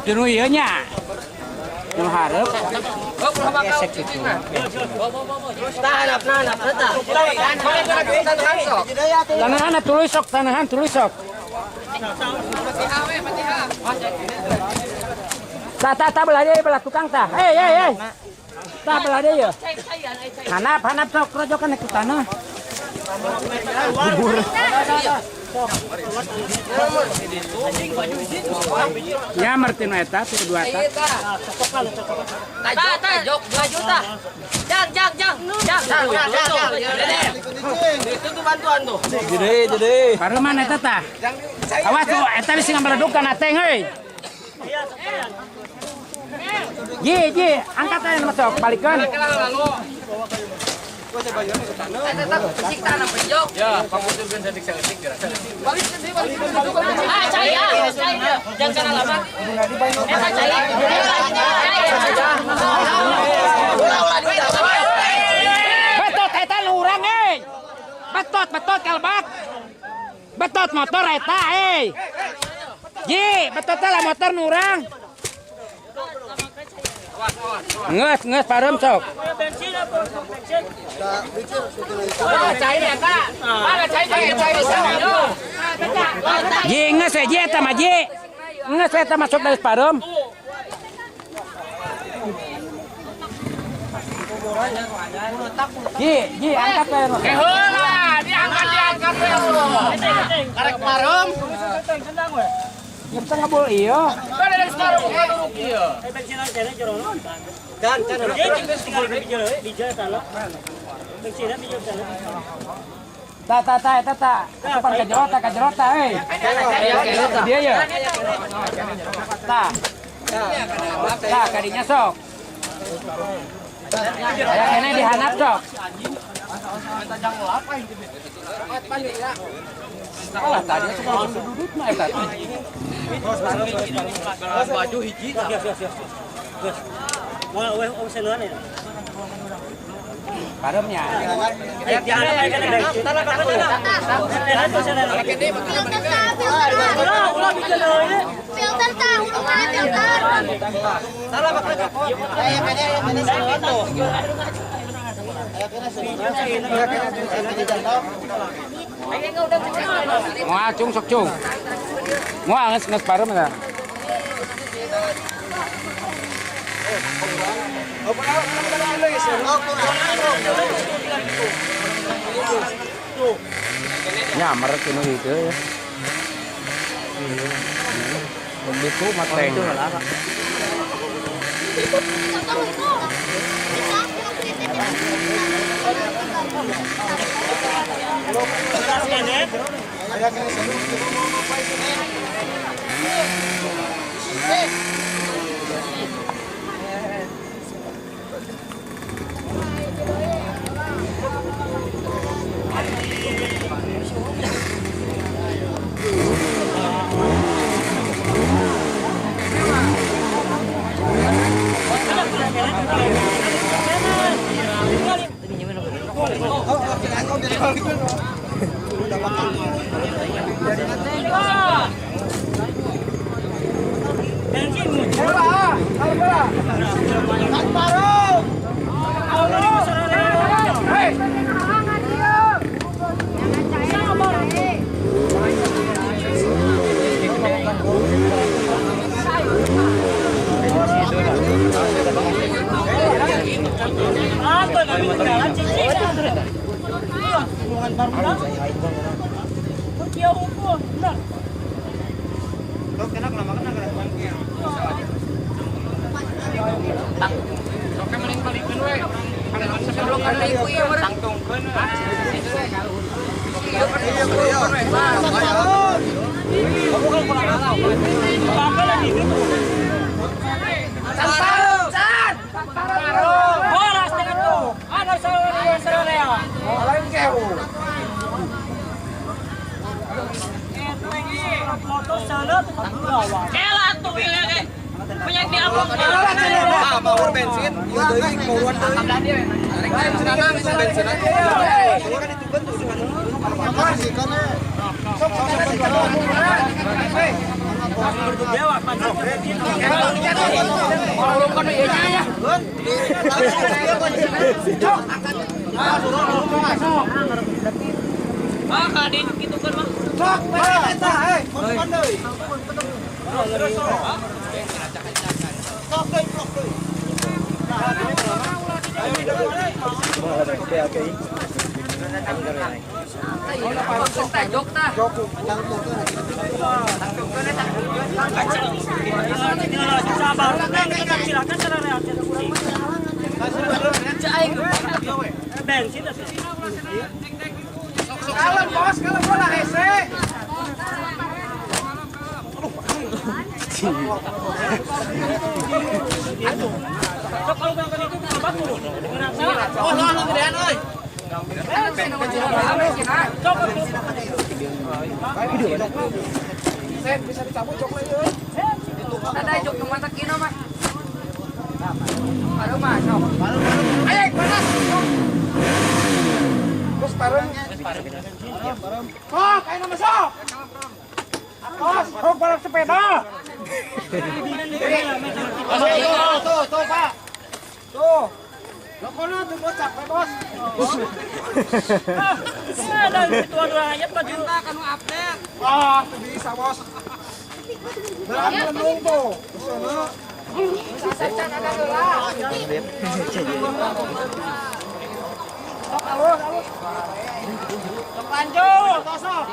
Jenuh ieu nya. Nu hareup. Gesek kitu. Tanahan tuluy sok, tanahan tuluy sok. Tah tah tah belah deui, belah tukang tah. Hei hei hei. Tah belah deui ye. Hanap hanap sok rojokan ku tanah. Bubur. Ya martino eta ti dua ta. Tah, tah, jok 2 juta. Jang, jang, jang. Jang, jang, jang. Itu tuh bantuan tuh. Jadi. Pareman eta tah. Awas tuh eta bisi ngameleduk kana teng euy. Ji, ji, angkat aja masuk, balikeun. Ya, pamutuskeun saeutik-saeutik geura. Ah, cai ya, cai ya. Jangan kana lama. Eta cai. Betot eta nu urang euy. Betot, betot kalbak. Betot motor eta euy. Ji, betot lah motor nu urang. Ngeus, ngeus pareum sok. Ji, ngeus we ji eta mah ji. Ngeus eta masuk dari pareum. Ji, ji angkat we. Heula, diangkat we lu. Karek pareum. Kita ngebul ieu. Kan dari sekarang bukan duduk ieu. Ta ta ta eta ta. Asupan ka jero ta ka jero ta euy. Dia ye. Ta. Ta kadinya sok. Aya keneh dihanap sok. Alah tadi cuma duduk mah eta teh. Baju hiji. Pareumnya. Filter tah, filter. Moal cung sok cung. Moal geus geus pareum eta. Nyamar kinu itu ya. Begitu mateng. Oke mending balikeun we. Kalem bos, kalem bola hese. Kok, ayo masuk. Bos, kok balap sepeda. Tuh, tuh, Pak. Tuh. Lo kono tuh bocah, Bos. Ada itu ayat baju. Ah, bisa, Bos. Berapa menung tuh? Lanjut, tosok.